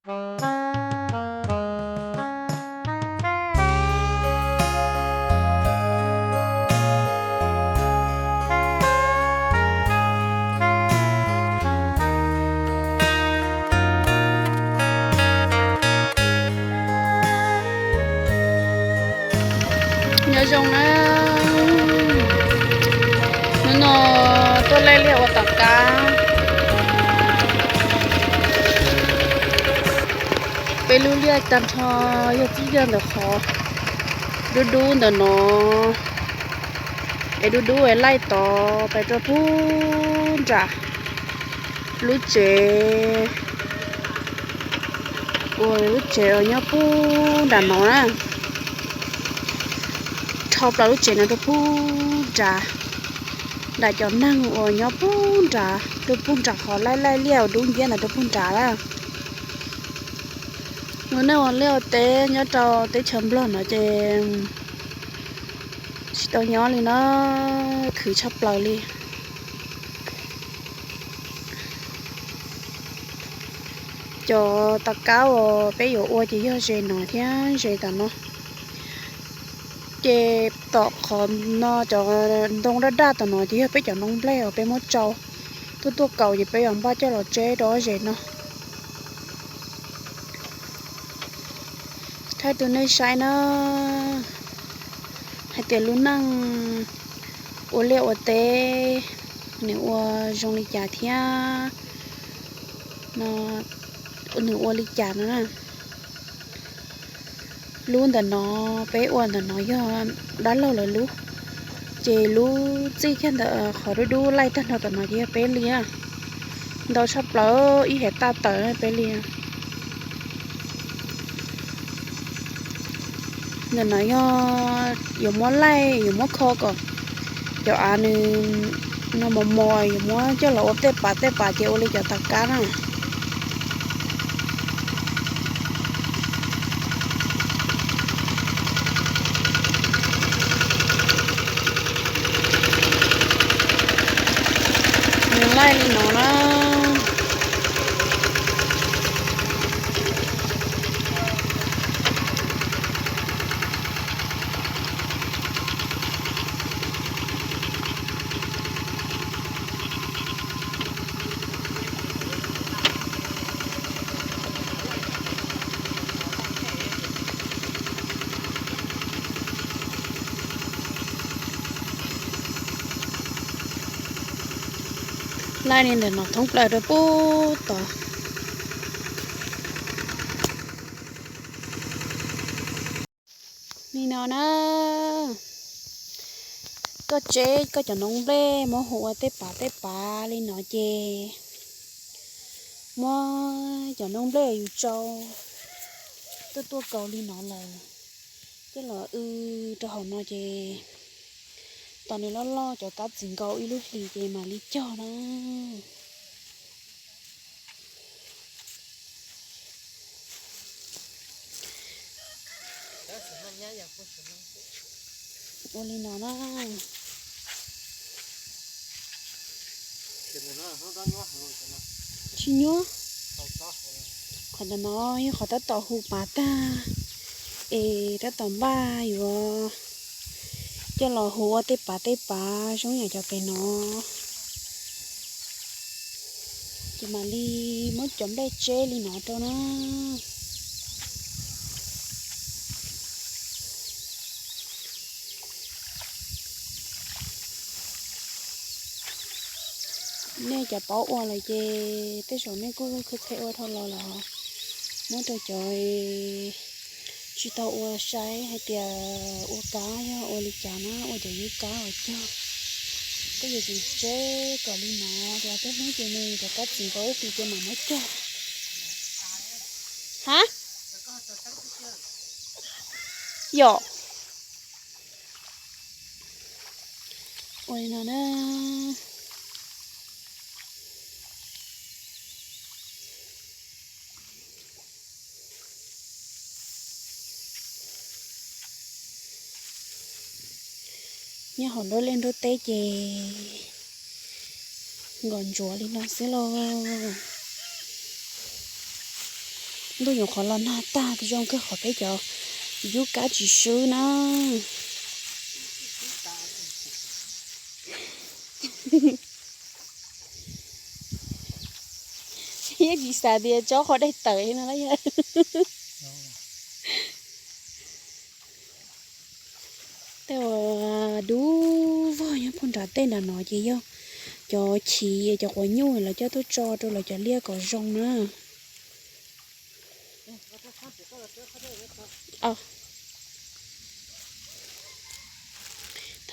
Nyob zoo na, hnub no tuaj laij liaj ua tom qab. Peb lub liaj tag nrho yog txij yog ntawm qhov dub dub ntawm no, es dub dub es laij tod pais rau puag nram lub tsev, uas lub tsev uas nyob puag nram no na, dhau plaws lub tsev no rau puag nrad, nram cov neeg uas nyob puag nrad, rau puag nram qhov laij laij liaj uas dub nciab ntawd rau puag nrad na. Ua neej ua liaj ua teb nyob rau teb chaws Nplog no ces tsis tau nyob li no, khwv tshaj plaws li. Cov tog kab uas peb yuav ua ces yog ze no thiab ze tom no. Ces tom qhov no cov ntoo daj daj tom no ces yog peb cov noob nplej uas peb muab tsau tuaj tuaj kaus ces peb yuav npaj coj los tseb rau ob ze no. Thaij rau nej saib na, hais tias lub neej ua liaj ua teb nws ua zoo li cas thiab no, nws ua li cas no na. Lub ntawm no peb ua ntawm no yog dab laug lawv lub, ces lub txij kiag ntawm qhov dub dub laij tag nrho tom no ces yog peb li. Ntau tshaj plaws ib hais taj tawm peb li. Ntawm no yog yuav muab laij yuav muab kho kom cov av nws no mos mos yuav muab coj los ua tej pas tej pas ces ua li cov tog kab na. Nws laij li no na. Laij li ntawm no thoob plaws rau puag tod. Li no na, koj tseb koj cov noob nplej muab hu ua tej pas tej pas li no ces muab cov noob nplej yus tsau tuaj tuaj kaus li no lawm, coj los w rau hauv no ces tos nws loj loj cov kab txiv nkaus ib lub hlis ces mam li cog na. Ua li no na. Tsis nyuaj. Qhov ntawm no yog qhov tab tom hu pas tag es tab tom npaj yuav coj los hu ua tej pas tej pas zoo yam cov pem no. Ces mam li muab cov nplej tseb li no rau na. Nej cov paub ua lawm ces tej zaum nej kuj qhia qhia ua dhau los lawm. Muab rau cov tsis tau ua saib hais tias ua kab yog ua li cas na, ua cov yub kab uas cog. Koj yuav tsum tseb kom li no, ces tej hnub ces nws cov kab txiv nkaus ib hlis ces mam muab cog. Ha? Yom. Ua li no na. Nyob hauv nruab liaj nruab teb ces nkos ntsuav li no xwb lauj. Ntuj yuav qhov los nag tag zoo kawg qhov peb cov yub kab tsis swb na. Yeej tsis xav tias tsob qhov dej tawm no yog. Tej uas dub vog nyob puag nram tej nram no ces yog cov chiv, cov quav nyuj lawv coj tuaj tso rau lawv cov liaj kom zoo na.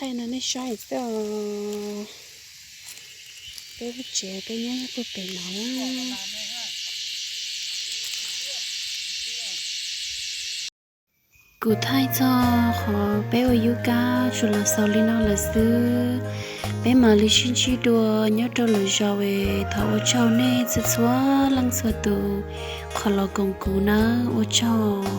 Thaij no nej saib xwb os. Peb lub tsev peb nyob puag pem no. Kuv thaij txog qhov peb ua yub kab tsuas los xaus li no lawm xwb. Peb mam li sib ntsib dua nyob rau lwm zaus es thov ua tsaug nej txhua txhua leej txhua tus qhov los koom kuv nawb, ua tsaug.